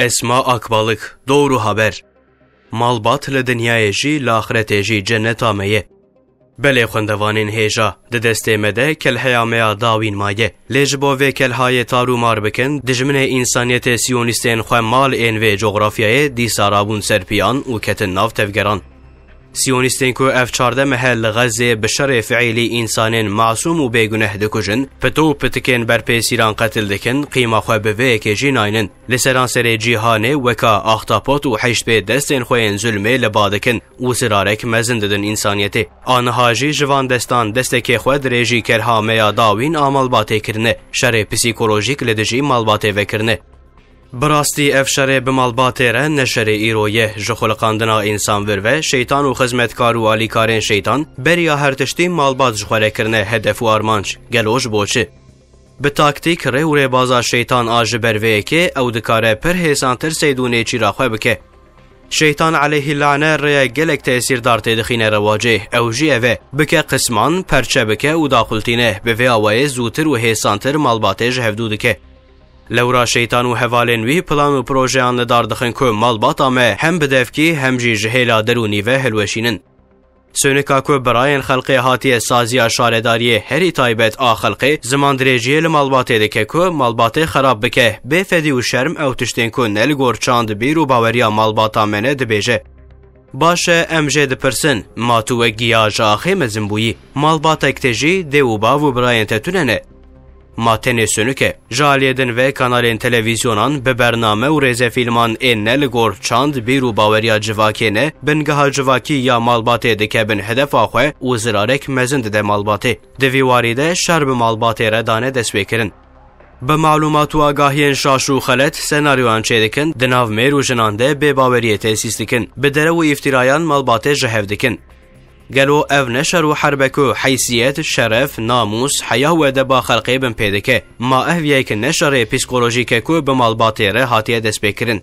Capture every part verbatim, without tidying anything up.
Esma Akbalık, Doğru Haber. Malbat li dinyayê jî, li axretê jî cenneta me ye. Belê xwendevanên hêja, di destê me de kelheya me ya dawîn maye. Lê ji bo vê kelhayê tar û mar bikin, dijminê însaniyetê siyonîstên xwe mal ên vê cografyayê dîsa rabûn ser piyan û ketin nav tevgeran. Siyonîstên ku ev çardeh mehe li Xezê bi şerê fiîlî însanên masûm û bêguneh dikujin, pito û pitikên berpêsîran qetil dikin, qîma xwe bi vê yekê jî naynin. Li seranserê cîhanê weka axtapot û heşt pê destên xwe yên zulmê li ba dikin û zirarek mezin didin însaniyetê. A niha jî ji van destan destekê xwe dirêjî kelha me ya dawîn a malbatê kirine, şerê psîkolojîk li dijî malbatê vekirine. Bi rastî ev şerê bi malbatê re ne şerê îro ye. Ji xuliqandina însan vir ve, şeytan û xizmetkar û alîkarên şeytan beriya her tiştî malbat ji xwe re kirine hedef û armanc. Gelo ji bo çi? Bi taktîk, rê û rêbaza şeytan a ji ber vê yekê ew dikare pir hêsantir seyd û nêçîra xwe bike. Şeytan aleyhî lane rêyek gelek tesîrdar têdixîne rewacê, ew jî ev e, bike qisman, perçe bike û daxultîne, bi vê awayê zûtir û hêsantir malbatê ji hevdû dike. Lewra şeytan û hevalên wî plan û projeyan li dar dixin ku malbata me hem bi devkî hem jî ji hêla derûnî ve hilweşînin. Sonika ku birayên xelqê hatiye saziya şaredariyê herî taybet a xelqê, ziman dirêjiyê li malbatê dike ku malbatê xerab bike, bê fedî û şerm ew tiştên ku ne li gor çand, bîr û baweriya malbata me ne dibêje. Baş e, em jê dipirsin, ma tu wek giya ji axê mezin bûyî? Malbatek te jî, dê û bav û birayên te tune ne? Ma tenê sonik e? Ji aliyê din ve kanalên televîzyonan bi bername û rêzefîlman ên ne li gor çand, bîr û baweriya civakê ne, bingeha civakî ya malbatê dikevin hedefa xwe û zirarek mezin dide malbatê. Di vî warî de şer bi malbatê re dane destpêkirin. Bi malûmat û agahiyên şaş û xelet senaryoyan çêdikin, di nav mêr û jinan de bêbaweriyê tesîs dikin, bi derew û îftîrayan malbatê ji hev dikin. Gelo ev ne şer û herb e ku heysiyet, şeref, namûs, heya û edeba xelqê binpê dike? Ma ev yek ne şerê psîkolojîk e ku bi malbatê re hatiye destpêkirin?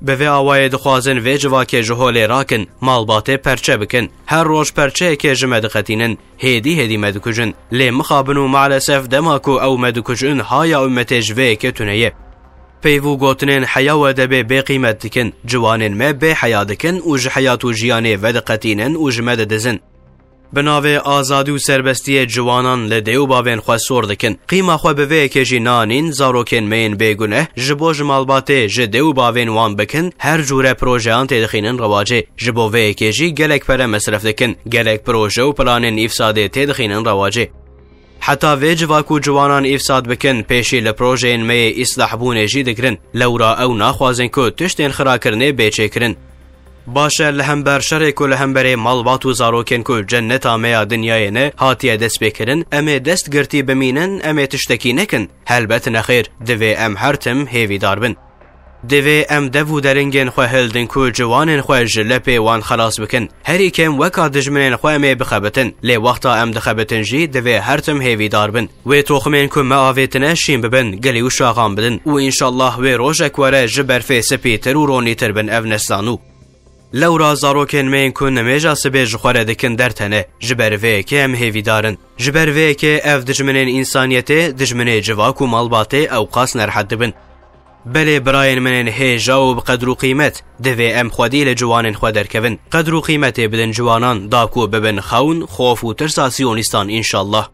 Bi vê awayê dixwazin vê civakê ji holê rakin, malbatê perçe bikin. Her roj perçeyekê ji me diqetînin, hêdî hêdî me dikujin. Lê mixabin û maalesef dema ku ew me dikujin, haya ummetê ji vê yekê tune ye. Peyv û gotinên heya û edebê bê qîmet dikin, ciwanên me bê heya dikin û ji heyat û jiyanê vediqetînin û ji me didizin. Bi navê azadî û serbestiyê ciwanan li dê û bavên xwe sor dikin. Qîma xwe bi vê yekê jî nanîn, zarokên me yên bêguneh ji bo ji malbatê, ji dê û bavên wan bikin, her cûre projeyan têdixînin rewacê. Ji bo vê yekê jî gelek pere mesref dikin, gelek proje û planên îfsadê têdixînin rewacê. Heta vê civak û ciwanan îfsad bikin, pêşî li projeyên me yê îslahbûnê jî digirin. Lewra ew naxwazin ku tiştên xirakirinê bê çêkirin. Baş e, li hember şerê ku li hemberê malbat û zarokên ku cenneta me ya dinyayê ne hatiye destpêkirin, em ê destgirtî bimînin, em ê tiştekî nekin? Helbet nexêr, divê em her tim hêvîdar bin. Divê em dev û deringên xwe hildin ku ciwanên xwe ji lepê wan xelas bikin. Herî kêm weka dijminên xwe em ê bixebitin. Lê wexta em dixebitin jî divê her tim hêvîdar bin. Wê toximên ku me avêtine şîn bibin, gilî û şaxan bidin û înşallah wê rojek were ji berfê spîtir û ronîtir bin ev neslan û. Lewra zarokên me yên ku nimêja sibê ji xwe re dikin derte ne, ji ber vê yekê em hêvîdar in. Ji ber vê yekê ev dijminên însaniyetê, dijminê civak û malbatê ewqas nerehet dibin. Belê birayên min ên hêja û bi qedr û qîmet, divê em xwedî li ciwanên xwe derkevin. Qedr û qîmetê bidin ciwanan, da ku bibin xewn, xof û tirsa siyonîstan, înşallah.